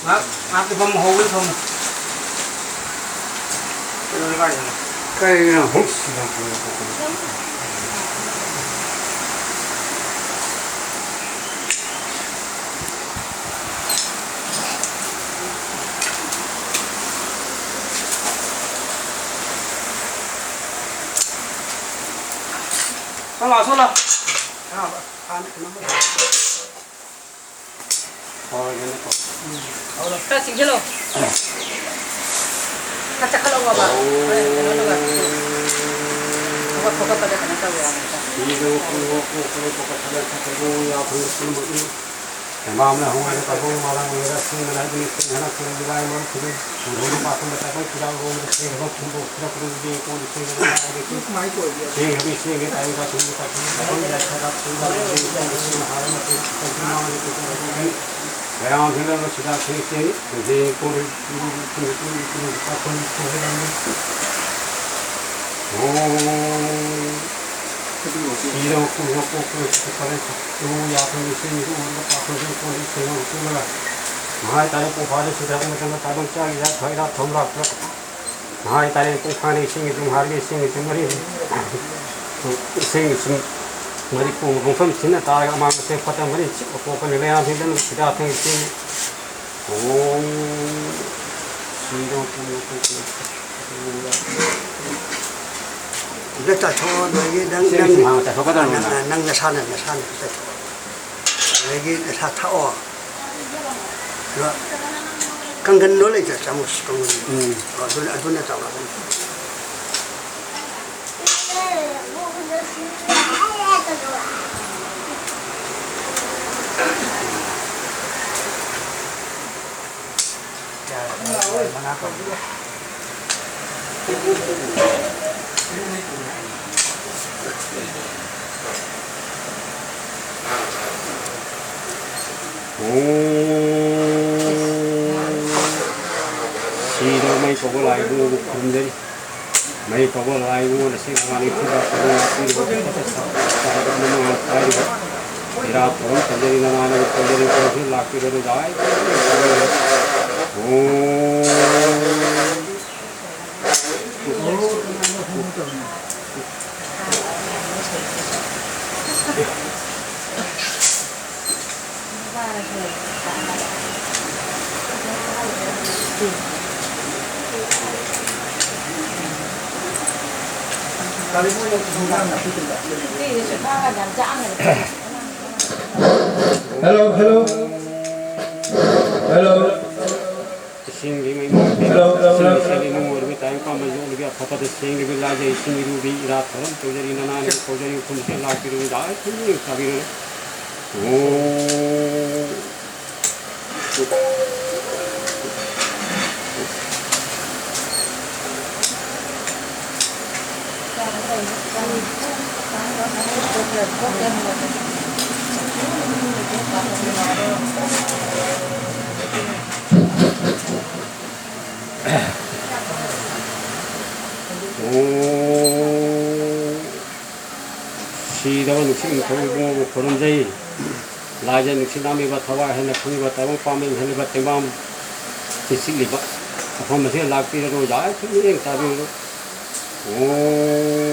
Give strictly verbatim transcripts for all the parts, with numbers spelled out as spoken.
ꯉꯥꯏꯍꯥꯛ, ꯉꯥꯏꯍꯥꯛꯇꯤ ꯐꯝꯃꯨ, ꯍꯧꯕꯗꯤ ꯐꯝꯃꯨ꯫ ꯀꯩꯗꯧꯔꯦ ꯀꯥꯏꯗꯅꯣ? ꯀꯩꯅꯣ? ꯍꯨꯏꯁ, ꯁꯤꯗ꯫ ꯆꯠꯂꯣ, ꯆꯠꯂꯣ꯫ ꯈꯔ ꯆꯤꯡꯁꯤꯜꯂꯣ꯫ ꯈꯔ ꯆꯈꯠꯂꯛꯑꯣꯕ꯫ ꯍꯣꯔꯦꯟ ꯀꯩꯅꯣꯗꯨꯒ꯫ ꯍꯧꯒꯠ ꯈꯣꯠꯀꯠꯄꯗ ꯀꯩꯅꯣ ꯇꯧꯋꯦ ꯍꯥꯏꯕꯅꯤꯗ꯫ ꯂꯩꯕꯥꯛꯅ ꯍꯋꯥꯏꯗ ꯇꯥꯏꯕꯪ ꯃꯥꯂꯪ ꯑꯣꯏꯔ ꯁꯤꯡꯅ ꯂꯥꯏꯕꯨ ꯅꯤꯡꯊꯤꯅ ꯍꯦꯟꯅ ꯈꯨꯔꯨꯝ ꯂꯥꯏ ꯃꯔꯨꯞ ꯈꯨꯗꯤꯡ ꯈꯨꯔꯨꯝ ꯄꯥꯊꯨꯝꯗ ꯇꯥꯏꯕꯪ ꯈꯨꯟꯗꯥ ꯂꯣꯝꯗ ꯁꯦꯡꯅꯕ ꯊꯨꯝꯕꯨ ꯈꯨꯗꯛ ꯈꯨꯗꯤꯡꯒꯤ ꯀꯣꯜ ꯂꯤꯛ ꯐꯦꯡꯅꯕ ꯆꯥꯕꯗꯒꯤ ꯁꯦꯡ ꯍꯥꯏꯕꯤ ꯁꯦꯡꯒꯦ ꯇꯥꯏꯕꯪ ꯈꯨꯗꯤꯡ ꯇꯥꯏꯕꯪ ꯌꯥꯏ ꯁꯥꯏꯗ ꯈꯨꯗꯤꯡ ꯇꯥꯏꯕꯪ ꯈꯨꯗꯤꯡ ꯁꯦꯡꯅ ꯍꯥꯏꯔ ꯃꯇꯨꯡ ꯃꯌꯥꯝ ꯊꯦꯡꯅꯕ ꯁꯤꯗ ꯁꯦꯡ ꯁꯦꯡ ꯀꯣꯜ ꯂꯤꯛ ꯄꯥꯊꯨꯝ ꯇꯧꯒꯗꯕꯅꯤ꯫ ꯁꯤꯔꯕ ꯀꯨꯝꯕ ꯄꯣꯛꯄ ꯐꯔꯦ꯫ ꯏꯃꯨꯡ ꯌꯥꯐꯝ ꯏꯁꯤꯡ ꯏꯃꯨꯡ ꯄꯥꯛꯄꯁꯤꯡ ꯀꯣꯜ ꯂꯤꯛ ꯁꯦꯡꯕ ꯍꯧꯔꯛꯇꯨꯅ ꯃꯍꯥꯏ ꯇꯥꯔꯦ ꯄꯣꯛꯐꯥꯗ ꯁꯤꯊꯔꯛꯄ ꯃꯇꯝꯗ ꯇꯥꯏꯕꯪ ꯆꯥꯒꯤ ꯍꯤꯗꯥꯛ ꯊꯥꯛ ꯍꯤꯗꯥꯛ ꯊꯣꯝ ꯂꯥꯛꯄ ꯃꯍꯥꯏ ꯇꯥꯔꯦ ꯄꯨꯡꯐꯥꯅ ꯏꯁꯤꯡ ꯏꯆꯨꯝ ꯍꯥꯔꯒꯤ ꯏꯁꯤꯡ ꯏꯆꯨꯝ ꯃꯔꯤ ꯏꯁꯤꯡ ꯏꯆꯨꯝ ꯃꯔꯤ ꯄꯨꯡ ꯄꯨꯡꯐꯝ ꯁꯤꯟꯅ ꯇꯥꯔꯒ ꯑꯃꯥꯡ ꯑꯁꯦ ꯐꯠꯇ ꯃꯔꯤ ꯁꯤꯠꯄ ꯄꯣꯛꯄ ꯅꯤꯂꯌꯥ ꯍꯤꯗꯟ ꯁꯤꯗꯥ ꯊꯦꯡ ꯏꯁꯤꯡ ꯑꯣꯝ ꯁꯤꯔꯕ ꯀꯨꯝꯕ ꯄꯣꯛꯄ ꯑꯝꯇ ꯆꯥꯊꯣꯛꯑꯣ, ꯑꯗꯒꯤ ꯅꯪ, ꯁꯤ ꯅꯪ, ꯁꯨꯃꯥꯏꯅ ꯆꯥꯊꯣꯛꯀꯗꯧꯅꯤ꯫ ꯅꯪ, ꯅꯪ ꯅꯁꯥꯅ, ꯅꯁꯥꯅ ꯆꯥꯊꯣꯛꯑꯣ꯫ ꯑꯗꯒꯤ ꯅꯁꯥ ꯊꯛꯑꯣ꯫ ꯑꯗꯣ ꯀꯥꯡꯒꯟꯗꯣ ꯂꯩꯇ꯭ꯔꯥ? ꯆꯥꯃꯁ ꯀꯥꯡꯒꯟ꯫ ꯎꯝ꯫ ꯑꯣ, ꯑꯗꯨꯅ, ꯑꯗꯨꯅ ꯆꯥꯎꯔꯛꯀꯅꯤ꯫ ꯌꯥꯔꯦ, ꯃꯉꯥ ꯇꯧꯔꯦ꯫ ꯁꯤꯗ ꯃꯩ ꯀꯧꯕ ꯂꯥꯛꯏ ꯏꯕꯨꯡꯉꯣꯕꯨ ꯈꯨꯔꯨꯝꯖꯔꯤ꯫ ꯃꯩ ꯀꯧꯕ ꯂꯥꯛꯏ ꯏꯕꯨꯡꯉꯣ, ꯅꯁꯤ ꯅꯉꯥꯜ ꯅꯤꯡꯊꯤꯕ ꯈꯨꯗꯤꯡꯃꯛ ꯄꯤꯔꯤꯕ ꯄꯣꯠꯇ ꯁꯥ-, ꯁꯥꯔꯕ ꯅꯉꯥꯜ ꯄꯥꯏꯔꯤꯕ ꯏꯔꯥꯠ ꯊꯧꯔꯝ ꯇꯧꯖꯔꯤ, ꯅꯅꯥ ꯅꯪ ꯇꯧꯖꯔꯤ, ꯈꯨꯔꯨꯝꯁꯤ ꯂꯥꯛꯄꯤꯔꯣ, ꯅꯪ ꯂꯥꯛꯏ꯫ ꯑꯣ꯫ Hello, hello. Hello. ꯏꯁꯤꯡꯒꯤ ꯃꯩ ꯃꯣꯏꯔꯕꯤ, hello, hello, hello, ꯏꯁꯤꯡꯒꯤ hello. ꯏꯁꯤꯡꯒꯤ ꯃꯩ ꯃꯣꯏꯔꯕꯤ, ꯇꯥꯏꯕꯪ ꯄꯥꯟꯕ ꯌꯣꯛꯂꯤꯕꯤ, ꯑꯐꯕꯗ ꯁꯦꯡꯂꯤꯕꯤ, ꯂꯥꯏꯖ ꯏꯁꯤꯡ ꯏꯔꯨꯕꯤ, ꯏꯔꯥꯠ ꯊꯧꯔꯝ ꯇꯧꯖꯔꯤ, ꯅꯅꯥ ꯅꯪ ꯀꯧꯖꯔꯤ, ꯎꯈꯨꯝꯁꯦ ꯂꯥꯛꯄꯤꯔꯣ, ꯂꯥꯛꯄꯤꯔꯣ, ꯇꯥꯕꯤꯔꯣ꯫ ꯑꯣ꯫ ꯁꯤꯗꯕ ꯅꯨꯡꯁꯤꯠ ꯅꯤꯡꯊꯧ ꯏꯕꯨꯡꯉꯣꯕꯨ ꯈꯨꯔꯨꯝꯖꯩ꯫ ꯂꯥꯏꯖ ꯅꯨꯡꯁꯤꯠ ꯂꯥꯝꯂꯤꯕ, ꯊꯋꯥꯏ ꯍꯦꯟꯅ ꯈꯪꯂꯤꯕ, ꯇꯥꯏꯕꯪ ꯄꯥꯟꯕ ꯏꯪꯍꯜꯂꯤꯕ, ꯇꯦꯡꯕꯥꯡ ꯄꯤꯁꯤꯜꯂꯤꯕ ꯃꯐꯝ ꯑꯁꯤꯗ ꯂꯥꯛꯄꯤꯔꯔꯣ, ꯂꯥꯏ ꯈꯨꯔꯨꯝ ꯃꯤꯠꯌꯦꯡ ꯇꯥꯕꯤꯔꯔꯣ꯫ ꯑꯣ꯫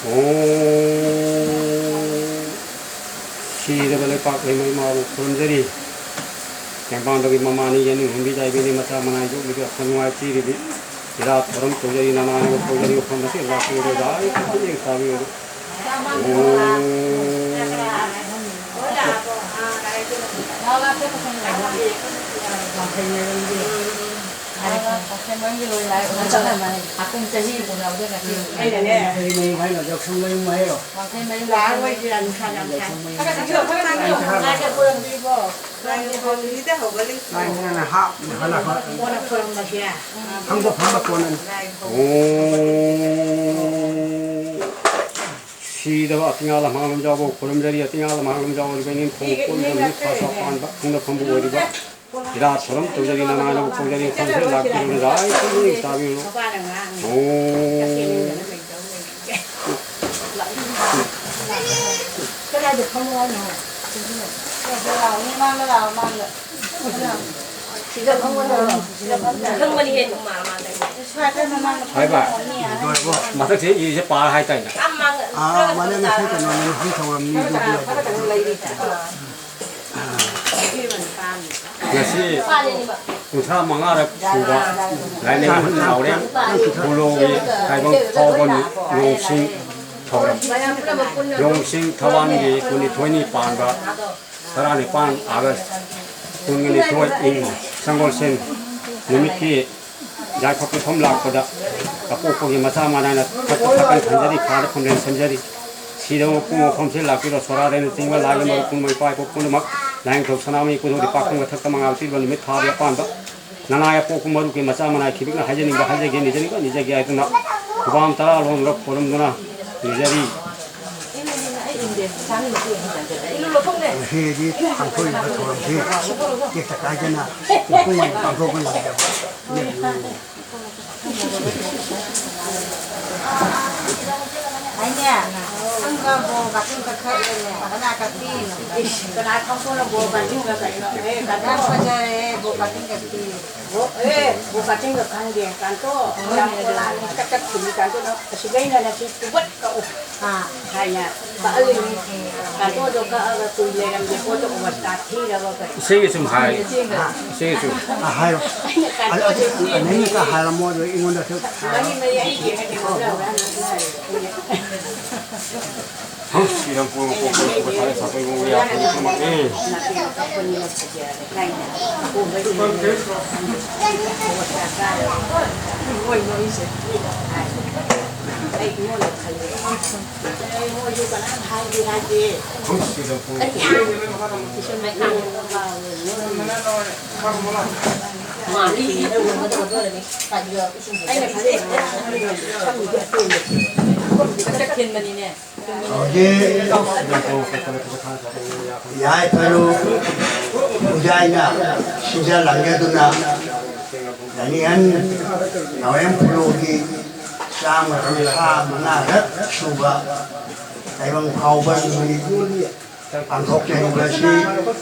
ꯑꯣ, ꯁꯤꯔꯕ ꯂꯩꯄꯥꯛ ꯂꯩꯃ ꯏꯃꯥꯕꯨ ꯈꯨꯔꯨꯝꯖꯔꯤ꯫ ꯇꯦꯡꯕꯥꯡꯕꯒꯤ ꯃꯃꯥꯅꯤ, ꯌꯦꯅꯤꯡ ꯍꯨꯝꯕꯤ ꯌꯥꯏꯕꯤꯅꯤ, ꯃꯆꯥ ꯃꯅꯥꯏ ꯌꯣꯛꯂꯤꯕꯤ, ꯑꯐ ꯅꯨꯡꯉꯥꯏ ꯄꯤꯔꯤꯕꯤ, ꯏꯔꯥꯠ ꯊꯧꯔꯝ ꯇꯧꯖꯔꯤ, ꯅꯅꯥꯏꯅ ꯄꯧꯖꯔꯤ, ꯃꯐꯝ ꯑꯁꯤ ꯂꯥꯛꯄꯤꯔꯤꯕ ꯂꯥꯏ ꯈꯨꯔꯨꯝꯖꯔꯤ, ꯇꯥꯕꯤꯔꯤꯕ꯫ ꯑꯣ꯫ ꯋꯥꯡꯈꯩ ꯃꯌꯨꯝꯒꯤ ꯂꯣꯏ ꯂꯥꯛꯑꯦ꯫ ꯍꯥꯀꯨꯝ ꯆꯍꯤ ꯎꯅꯕꯗ ꯉꯁꯤ꯫ ꯑꯩꯅꯅꯦ꯫ ꯋꯥꯡꯈꯩ ꯃꯌꯨꯝ ꯍꯥꯏꯅꯣ, ꯌꯥꯎꯁꯪ ꯃꯌꯨꯝ ꯍꯥꯏꯔꯣ? ꯋꯥꯡꯈꯩ ꯃꯌꯨꯝ ꯂꯥꯛꯑꯔꯣꯏꯁꯦ, ꯌꯥꯝ ꯅꯨꯡꯁꯥ ꯌꯥꯝ ꯁꯥꯏ꯫ ꯌꯥꯎꯁꯪ ꯃꯌꯨꯝ ꯍꯥꯏꯔꯣ? ꯂꯥꯏ ꯈꯨꯔꯨꯝꯕꯤꯕꯣ? ꯂꯥꯏ ꯈꯨꯔꯨꯝꯕꯤꯗ ꯍꯧꯒꯠꯂꯤ꯫ ꯂꯥꯏ ꯈꯨꯔꯨꯝꯕꯤꯗ ꯍꯧꯒꯠꯂꯤ꯫ ꯀꯣꯟꯅ ꯈꯨꯔꯨꯝꯕꯁꯦ꯫ ꯐꯝꯕ ꯐꯝꯕ ꯀꯣꯟꯅꯅꯤ꯫ ꯂꯥꯏ ꯈꯨꯔꯨꯝꯕ꯫ ꯑꯣ꯫ ꯁꯤꯗꯕ ꯑꯇꯤꯉꯥ ꯂꯝꯍꯥꯡ ꯂꯝꯖꯥꯎꯕ ꯈꯨꯔꯨꯝꯖꯔꯤ, ꯑꯇꯤꯉꯥ ꯂꯝꯍꯥꯡ ꯂꯝꯖꯥꯎꯕ ꯏꯕꯦꯟ ꯏꯟꯈꯣꯡ ꯀꯣꯏꯕ ꯃꯤ ꯈꯥꯁꯥ ꯄꯥꯟꯕ ꯈꯨꯡꯒꯪ ꯐꯝꯕ ꯑꯣꯏꯔꯤꯕ ꯏꯔꯥꯠ ꯊꯧꯔꯝ ꯇꯧꯖꯔꯤ, ꯅꯅꯥꯏꯅ ꯄꯨꯖꯔꯤ, ꯈꯪꯖꯔꯤ, ꯂꯥꯛꯄꯤꯔꯣ, ꯂꯥꯏ ꯈꯨꯔꯨꯝꯖꯔꯤ, ꯇꯥꯕꯤꯔꯣ꯫ ꯑꯣ꯫ ꯀꯗꯥꯏꯗ ꯐꯝꯃꯣ ꯍꯥꯏꯅꯣ? ꯁꯤꯗ ꯂꯥꯛꯑꯣ, ꯃꯃꯥꯡꯗ ꯂꯥꯛꯑꯣ, ꯃꯃꯥꯡꯗ꯫ ꯁꯤꯗ ꯐꯝꯒꯗꯕꯅꯤ꯫ ꯁꯤꯗ ꯐꯝꯒꯗꯕꯅꯤ꯫ ꯈꯪꯕꯅꯤ ꯍꯦ, ꯅꯨꯡꯃꯥꯡ ꯃꯥꯡꯗ꯫ ꯁ꯭ꯋꯥꯏꯗ ꯃꯃꯥꯡꯗ ꯍꯥꯏꯕ꯫ ꯐꯝꯒꯗꯕꯅꯤ꯫ ꯃꯊꯛꯁꯦ ꯏꯁꯦ ꯄꯥꯔ ꯍꯥꯏꯇꯥꯏꯅꯦ꯫ ꯑꯥ, ꯃꯥꯅꯦ, ꯉꯁꯥꯏ ꯀꯩꯅꯣꯅꯦ, ꯃꯐꯝ ꯊꯧꯔꯝ ꯃꯤꯗꯨꯗꯤ ꯈꯔ ꯈꯔ ꯂꯩꯔꯤ꯫ ꯉꯁꯤ ꯀꯨꯟꯊ꯭ꯔꯥ ꯃꯉꯥꯔꯛ ꯁꯨꯕ ꯂꯥꯏꯅꯤꯡ ꯑꯍꯜ ꯅꯥꯎꯔꯦꯝ ꯈꯨꯂꯣꯒꯤ ꯇꯥꯏꯕꯪ ꯐꯥꯎꯕ ꯅꯣꯡꯁꯤꯡ ꯊꯧꯔꯝ꯫ ꯅꯣꯡꯁꯤꯡ ꯊꯋꯥꯟꯒꯤ ꯀꯨꯟꯅꯤꯊꯣꯏꯅꯤ ꯄꯥꯟꯕ ꯇꯔꯥꯅꯤꯄꯥꯟ ꯑꯥꯒꯁ ꯀꯨꯟꯒ ꯅꯤꯊꯣꯏ ꯏꯪ ꯁꯪꯒꯣꯜꯁꯦꯟ ꯅꯨꯃꯤꯠꯀꯤ ꯌꯥꯏꯐ ꯄꯣꯠꯐꯝ ꯂꯥꯛꯄꯗ ꯑꯄꯣꯛꯄꯒꯤ ꯃꯆꯥ ꯃꯅꯥꯏꯅ ꯊꯛꯄ ꯊꯛꯀꯟ ꯈꯟꯖꯔꯤ, ꯈꯥꯗ ꯈꯝꯂꯦꯟ ꯁꯦꯝꯖꯔꯤ꯫ ꯁꯤꯗꯕ ꯃꯄꯨ ꯃꯐꯝꯁꯤꯗ ꯂꯥꯛꯄꯤꯔꯣ, ꯁꯣꯔꯥꯗꯩꯅ ꯆꯤꯡꯕ ꯂꯥꯏꯒꯤ ꯃꯔꯨꯞ ꯄꯨꯝꯕ ꯏꯄꯥ ꯏꯄꯨ ꯄꯨꯝꯅꯃꯛ ꯂꯥꯏꯅꯤꯡꯊꯧ ꯁꯅꯥꯃꯍꯤ ꯀꯣꯟꯊꯧꯗꯤ ꯄꯥꯈꯪꯕ ꯊꯛꯇ ꯃꯉꯥꯜ ꯄꯤꯕ ꯅꯨꯃꯤꯠ ꯊꯥꯒꯤ ꯑꯄꯥꯟꯕ ꯅꯅꯥꯏ ꯑꯄꯣꯛꯄ ꯃꯔꯨꯞꯀꯤ ꯃꯆꯥ ꯃꯅꯥꯏ ꯈꯤꯕꯤꯛꯅ ꯍꯥꯏꯖꯅꯤꯡꯕ ꯍꯥꯏꯖꯒꯦ, ꯅꯤꯖꯅꯤꯡꯕ ꯅꯤꯖꯒꯦ ꯍꯥꯏꯗꯨꯅ ꯈꯨꯕꯥꯝ ꯇꯔꯥ ꯂꯣꯟꯗꯨꯅ ꯈꯨꯔꯨꯝꯗꯨꯅ ꯅꯤꯖꯔꯤ꯫ ꯉꯁꯤꯗꯤ ꯄꯥꯡꯊꯣꯛꯏꯕ ꯊꯧꯔꯝꯁꯤ ꯇꯦꯛꯇ ꯀꯥꯏꯗꯅ ꯃꯄꯨꯡ ꯑꯣꯏꯅ ꯄꯥꯡꯊꯣꯛꯄ ꯉꯝꯗꯕ ꯕꯣ ꯀꯥꯇꯤꯟ ꯀꯛꯊꯠꯂꯦꯅꯦ꯫ ꯀꯅꯥ ꯀꯛꯄꯤꯅꯣ? ꯏꯁ, ꯀꯅꯥ ꯈꯪꯄꯣꯠꯅꯣ ꯕꯣ ꯀꯥꯇꯤꯟꯒ ꯀꯩꯅꯣ? ꯑꯦ, ꯀꯥꯇꯤꯟ ꯌꯥꯝ ꯐꯖꯔꯦ, ꯕꯣ ꯀꯥꯇꯤꯟ ꯀꯛꯄꯤ꯫ ꯕꯣ, ꯑꯦ, ꯕꯣ ꯀꯥꯇꯤꯟꯒ ꯈꯪꯗꯦ꯫ ꯀꯥꯟꯇꯣ, ꯌꯥꯝ ꯄꯣꯂꯥꯅꯤ, ꯀꯛ ꯀꯛ ꯊꯤꯜꯂꯤ ꯀꯥꯟꯇꯣ, ꯅꯪ ꯑꯁꯤꯗꯩꯅ ꯅꯁꯤ ꯇꯨꯕꯠ ꯀꯛꯎ꯫ ꯑꯥ꯫ ꯍꯥꯏꯅ ꯀꯛꯍꯜꯂꯤꯅꯤ꯫ ꯀꯥꯟꯇꯣꯗꯣ ꯀꯛꯑꯒ ꯀꯨꯏ ꯂꯩꯔꯝꯗꯦ, ꯄꯣꯠꯇꯣ ꯑꯣꯕꯁꯇꯥ ꯊꯤꯔꯕ ꯀꯩꯅꯣ? ꯏꯆꯦꯒꯤ ꯁꯨꯝ ꯍꯥꯏ꯫ ꯏꯆꯦꯒꯤ ꯁꯨꯝ꯫ ꯑꯥ, ꯍꯥꯏꯔꯣ꯫ ꯑꯩꯅ ꯑꯗꯨ, ꯀꯥꯟꯇꯣꯗ ꯑꯗꯨ, ꯊꯤꯔꯦ꯫ ꯅꯪꯅ ꯍꯦꯛꯇ ꯍꯥꯏꯔꯝꯃꯣ, ꯑꯗꯣ ꯑꯩꯉꯣꯟꯗꯁꯨ ꯃꯔꯤ ꯃꯔꯤ ꯑꯩꯒꯤ ꯍꯥꯏꯗꯤ ꯉꯝꯖꯕ꯭ꯔꯥ ꯍꯥꯏꯅ ꯍꯥꯏꯔꯦ꯫ ꯍꯧꯁ, ꯏꯔꯝ ꯄꯨꯔ ꯀꯣꯛ ꯀꯣꯛ ꯀꯣꯛ ꯁꯥꯔꯦ, ꯁꯥꯄꯩ ꯃꯑꯣꯡ ꯌꯥꯝ ꯐꯖꯩ, ꯊꯣꯛꯂꯛꯑꯦ꯫ ꯍꯧꯁ, ꯏꯔꯝ ꯄꯨꯔ ꯀꯣꯛ ꯀꯣꯛ ꯀꯣꯛ ꯁꯥꯔꯦ, ꯁꯥꯄꯩ ꯃꯑꯣꯡ ꯌꯥꯝ ꯐꯖꯩ, ꯊꯣꯛꯂꯛꯑꯦ꯫ ꯆꯠꯈꯤꯟꯕꯅꯤꯅꯦ꯫ ꯍꯧꯖꯤꯛ ꯌꯥꯏꯐꯔꯨ ꯎꯖꯥꯏꯅ ꯁꯤꯟꯖ ꯂꯥꯡꯖꯗꯨꯅ ꯂꯥꯏꯅꯤꯡꯍꯟ ꯅꯥꯎꯔꯦꯝ ꯈꯨꯂꯣꯒꯤ ꯆꯥꯝꯃ ꯀꯨꯟꯊ꯭ꯔꯥ ꯃꯉꯥꯔꯛ ꯁꯨꯕ ꯇꯥꯏꯕꯪ ꯐꯥꯎꯕ ꯅꯨꯃꯤꯠ ꯄꯥꯡꯊꯣꯛꯆꯔꯤꯕ ꯑꯁꯤ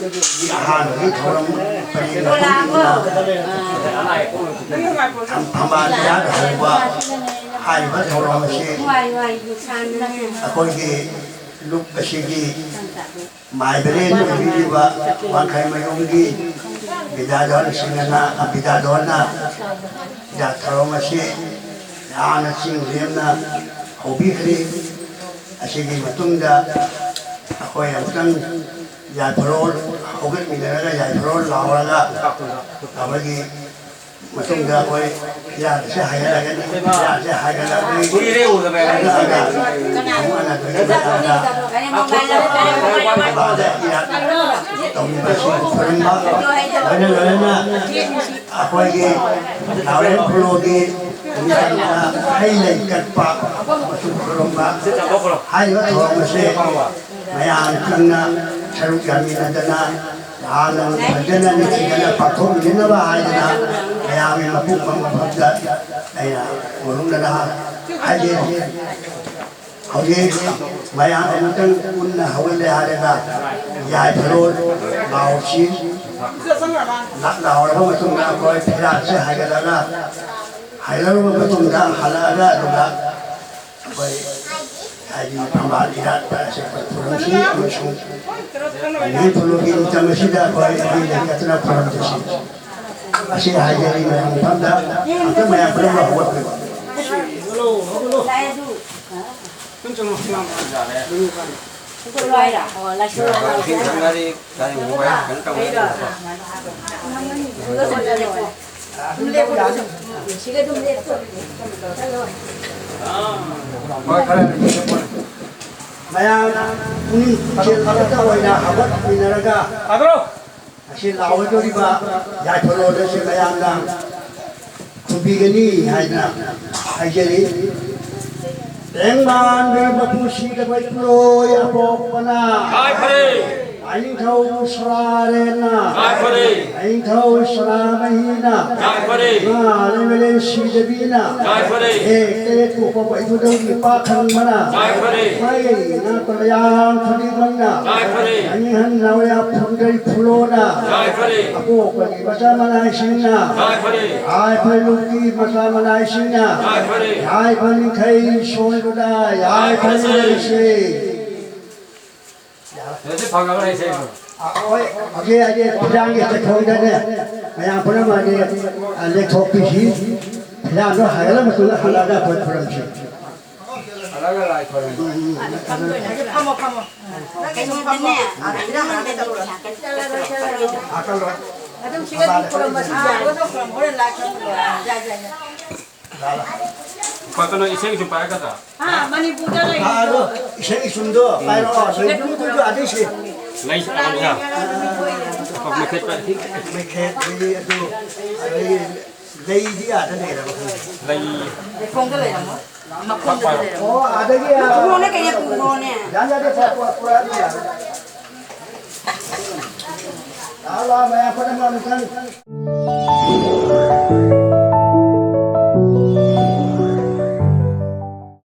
ꯑꯍꯥꯟꯕꯒꯤ ꯊꯧꯔꯝ ꯄꯔꯦꯡ ꯃꯇꯨꯡ ꯏꯟꯅ ꯊꯝꯕꯥꯜ ꯌꯥꯠ ꯍꯧꯕ ꯍꯥꯏꯔꯤꯕ ꯊꯧꯔꯝ ꯑꯁꯤ ꯑꯩꯈꯣꯏꯒꯤ ꯂꯨꯞ ꯑꯁꯤꯒꯤ ꯃꯥꯏꯕꯔꯦꯟ ꯑꯣꯏꯕꯤꯔꯤꯕ ꯋꯥꯡꯈꯩ ꯃꯌꯨꯝꯒꯤ ꯕꯤꯗ꯭ꯌꯥꯙꯔ ꯁꯤꯡꯍꯅ, ꯕꯤꯗ꯭ꯌꯥꯙꯔꯅ ꯌꯥꯠ ꯊꯧꯔꯝ ꯑꯁꯤ ꯌꯥꯝꯅ ꯆꯤꯡ ꯂꯦꯝꯅ ꯍꯧꯕꯤꯈ꯭ꯔꯦ꯫ ꯑꯁꯤꯒꯤ ꯃꯇꯨꯡꯗ ꯑꯩꯈꯣꯏ ꯑꯃꯨꯛꯇꯪ ꯌꯥꯏꯐꯔꯣꯜ ꯍꯧꯒꯠꯃꯤꯟꯅꯔꯒ ꯌꯥꯏꯐꯔꯣꯜ ꯂꯥꯎꯔꯒ ꯑꯩꯈꯣꯏꯒꯤ ꯃꯇꯨꯡꯗ ꯑꯩꯈꯣꯏ ꯐꯤꯔꯥꯜ ꯑꯁꯤ ꯍꯥꯏꯒꯠꯂꯒꯅꯤ꯫ ꯐꯤꯔꯥꯜ ꯑꯁꯤ ꯍꯥꯏꯒꯠꯂꯛꯑꯒ ꯀꯨꯏꯔꯦ ꯎꯗꯕ꯫ ꯑꯃꯨꯛ ꯍꯟꯅ ꯑꯩꯈꯣꯏꯒꯤ ꯃꯌꯥꯝꯗ ꯏꯔꯥꯠ ꯇꯧꯕꯤꯕ ꯑꯁꯤ ꯈꯨꯔꯨꯝꯕ ꯂꯣꯏꯅ ꯂꯣꯏꯅꯅ ꯑꯩꯈꯣꯏꯒꯤ ꯅꯥꯎꯔꯦꯝ ꯈꯨꯂꯣꯒꯤ ꯃꯤꯇꯝꯗ ꯍꯩ ꯂꯩ ꯀꯠꯄ ꯑꯃꯁꯨꯡ ꯈꯨꯔꯨꯝꯕ ꯍꯥꯏꯔꯤꯕ ꯊꯧꯔꯝ ꯑꯁꯤ ꯃꯌꯥꯝ ꯆꯪꯅ ꯁꯔꯨꯛ ꯌꯥꯃꯤꯟꯅꯗꯅ ꯌꯥꯝꯅ ꯐꯖꯅ ꯅꯤꯡꯊꯤꯖꯅ ꯄꯥꯡꯊꯣꯛꯃꯤꯟꯅꯅꯕ ꯍꯥꯏꯗꯅ ꯃꯌꯥꯝꯒꯤ ꯃꯄꯨꯡ ꯐꯥꯕ ꯃꯐꯝꯗ ꯑꯩꯅ ꯃꯔꯨꯞꯅ ꯍꯥꯏꯖꯔꯤ꯫ ꯍꯧꯖꯤꯛ ꯃꯌꯥꯝ ꯑꯃꯨꯛꯇꯪ ꯄꯨꯟꯅ ꯍꯧꯒꯠꯂꯦ ꯍꯥꯏꯔꯒ ꯌꯥꯏꯐꯔꯣꯜ ꯂꯥꯎꯁꯤ꯫ ꯂꯥꯎꯔꯕ ꯃꯇꯨꯡꯗ ꯑꯩꯈꯣꯏ ꯐꯤꯔꯥꯜꯁꯦ ꯍꯥꯏꯒꯠꯂꯒ, ꯍꯥꯏꯒꯠꯂꯕ ꯃꯇꯨꯡꯗ ꯍꯜꯂꯛꯑꯒ ꯑꯗꯨꯒ ꯑꯩꯈꯣꯏ ꯍꯥꯏꯗꯤ ꯐꯝꯕꯥꯜ ꯏꯔꯥꯠꯄ ꯑꯁꯤ ꯑꯩꯈꯣꯏ ꯈꯨꯔꯨꯝꯁꯤ ꯑꯃꯁꯨꯡ ꯃꯤ ꯐꯨꯔꯨꯒꯤ ꯅꯤꯡꯇꯝ ꯑꯁꯤꯗ ꯑꯩꯈꯣꯏ ꯃꯤ ꯂꯩꯈꯠꯇꯨꯅ ꯈꯨꯔꯨꯝꯖꯁꯤ꯫ ꯑꯁꯤ ꯍꯥꯏꯖꯔꯤ ꯃꯌꯥꯝ ꯃꯐꯝꯗ ꯑꯝꯇ ꯃꯌꯥꯝ ꯄꯨꯝꯅꯃꯛ ꯍꯧꯒꯠꯄꯤꯌꯨ꯫ ꯃꯌꯥꯝ ꯄꯨꯛꯅꯤꯡ ꯄꯨꯛꯆꯦꯜ ꯑꯃꯠꯇ ꯑꯣꯏꯅ ꯍꯧꯒꯠꯃꯤꯟꯅꯔꯒ ꯇꯥꯕ꯭ꯔꯣ? ꯑꯁꯤ ꯂꯥꯎꯒꯗꯧꯔꯤꯕ ꯌꯥꯏꯐꯔꯣꯜ ꯑꯁꯤ ꯃꯌꯥꯝꯅ ꯈꯨꯝꯕꯤꯒꯅꯤ ꯍꯥꯏꯅ ꯍꯥꯏꯖꯔꯤ꯫ ꯂꯦꯡꯃꯥꯟꯕꯤ ꯃꯄꯨ ꯁꯤꯗꯕ ꯏꯄꯨꯔꯣꯏ ꯑꯄꯣꯛꯄꯅ ꯇꯥꯏꯐꯔꯦ꯫ ꯂꯥꯏꯅꯤꯡꯊꯧ ꯁꯣꯔꯥꯔꯦꯟꯅ ꯇꯥꯏꯐꯔꯦ꯫ ꯂꯥꯏꯅꯤꯡꯊꯧ ꯁꯣꯔꯥꯃꯍꯤꯅ ꯇꯥꯏꯐꯔꯦ꯫ ꯏꯃꯥ ꯂꯩꯃꯔꯦꯟ ꯁꯤꯗꯕꯤꯅ ꯇꯥꯏꯐꯔꯦ꯫ ꯍꯦꯛꯇ ꯍꯦꯛ ꯄꯣꯛꯄ ꯏꯕꯨꯙꯧꯒꯤ ꯏꯄꯥ ꯈꯪꯕꯅ ꯇꯥꯏꯐꯔꯦ꯫ ꯃꯥꯏ ꯉꯥꯛꯄ ꯃꯌꯥꯝ ꯈꯨꯗꯤꯡꯃꯛꯅ ꯇꯥꯏꯐꯔꯦ꯫ ꯂꯥꯏꯅꯤꯡꯍꯟ ꯅꯥꯎꯔꯤꯌꯥ ꯐꯨꯟꯗ꯭ꯔꯩ ꯐꯨꯂꯣꯅ ꯇꯥꯏꯐꯔꯦ꯫ ꯑꯄꯣꯛꯄꯒꯤ ꯃꯆꯥ ꯃꯅꯥꯏꯁꯤꯡꯅ ꯇꯥꯏꯐꯔꯦ꯫ ꯌꯥꯏꯐ ꯂꯨꯞꯀꯤ ꯃꯆꯥ ꯃꯅꯥꯏꯁꯤꯡꯅ ꯇꯥꯏꯐꯔꯦ꯫ ꯌꯥꯏꯐ ꯅꯤꯡꯈꯩ ꯁꯣꯟꯕꯗ ꯌꯥꯏꯐ ꯇꯥꯏꯐꯔꯦ꯫ ꯅꯤꯡꯈꯩꯁꯦ꯫ ꯑꯗꯨꯗꯤ ꯐꯪꯉꯕ꯭ꯔꯥ ꯏꯁꯩꯗꯣ? ꯑꯩꯈꯣꯏ ꯍꯧꯖꯤꯛ ꯍꯧꯖꯤꯛ ꯐꯤꯔꯥꯡꯒꯤ ꯆꯠꯈꯣꯡꯗꯅꯦ ꯃꯌꯥꯝ ꯄꯨꯝꯅꯃꯛꯅꯦ, ꯑ, ꯂꯦꯛꯊꯣꯛꯄꯤꯁꯤ꯫ ꯐꯤꯔꯥꯡꯗꯣ ꯍꯥꯏꯒꯠꯂ ꯃꯇꯨꯡꯗ ꯍꯜꯂꯛꯑꯒ ꯑꯩꯈꯣꯏ ꯈꯨꯔꯨꯝꯁꯤ꯫ ꯍꯜꯂꯛꯑꯒ ꯂꯥꯏ ꯈꯨꯔꯨꯝꯁꯤ꯫ ꯐꯝꯃꯣ, ꯐꯝꯃꯣ꯫ ꯀꯩꯅꯣꯗꯅꯦ, ꯑ, ꯐꯤꯔꯥꯡ ꯍꯥꯏꯒꯠꯂꯒ ꯂꯣꯏꯔꯦ꯫ ꯂꯥꯛꯀꯅꯨ꯫ ꯑꯗꯨꯝ ꯁꯤꯗ ꯑꯗꯨꯝ ꯈꯨꯔꯨꯝꯕꯁꯨ ꯌꯥꯏ꯫ ꯑꯥ, ꯈꯨꯔꯨꯝ, ꯈꯨꯔꯨꯝ, ꯍꯣꯔꯦꯟ ꯂꯥꯏ ꯈꯨꯔꯨꯝꯕ ꯂꯣꯏꯔꯦ꯫ ꯌꯥꯏ, ꯌꯥꯏ, ꯌꯥꯏ꯫ ꯄꯥ ꯀꯩꯅꯣ, ꯏꯁꯩꯁꯨ ꯄꯥꯏꯔꯛꯀꯗ꯭ꯔꯥ? ꯍꯥ, ꯃꯅꯤꯄꯨꯔꯗ ꯂꯩ꯫ ꯑꯥ, ꯑꯗꯣ ꯏꯁꯩꯒꯤ ꯆꯨꯝꯗꯣ ꯄꯥꯏꯔꯛꯑꯣ꯫ ꯂꯩ ꯄꯨꯡ ꯀꯨꯟꯗꯣ ꯑꯗꯩ ꯁꯤ꯫ ꯂꯩ ꯁꯥꯠꯂꯝꯗ꯭ꯔꯥ? ꯃꯩꯈꯦꯠ ꯄꯥꯏ-, ꯃꯩꯈꯦꯠ, ꯂꯩ ꯑꯗꯨ, ꯑꯗꯩ ꯂꯩꯗꯤ ꯑꯥꯗ ꯂꯩꯔꯕ ꯈꯪꯗꯦ꯫ ꯂꯩ꯫ ꯂꯩꯈꯣꯡꯗ ꯂꯩꯔꯝꯃꯣꯏ꯫ ꯃꯈꯣꯡꯗꯗꯤ ꯂꯩꯔꯝꯃꯣꯏ꯫ ꯑꯣ, ꯑꯥꯗꯒꯤ, ꯑꯥ, ꯄꯨꯈ꯭ꯔꯣꯅꯦ ꯀꯩꯅꯣ, ꯄꯨꯈ꯭ꯔꯣꯅꯦ꯫ ꯌꯥꯅꯤ, ꯌꯥꯅꯤ, ꯄꯨꯔꯛ-, ꯄꯨꯔꯛ-, ꯄꯨꯔꯛꯑꯗꯤ ꯌꯥꯔꯦ꯫ ꯂꯥꯛꯑꯣ, ꯂꯥꯛꯑꯣ, ꯃꯌꯥꯝ ꯄꯨꯝꯅꯃꯛ ꯑꯃꯨꯛꯇꯪ꯫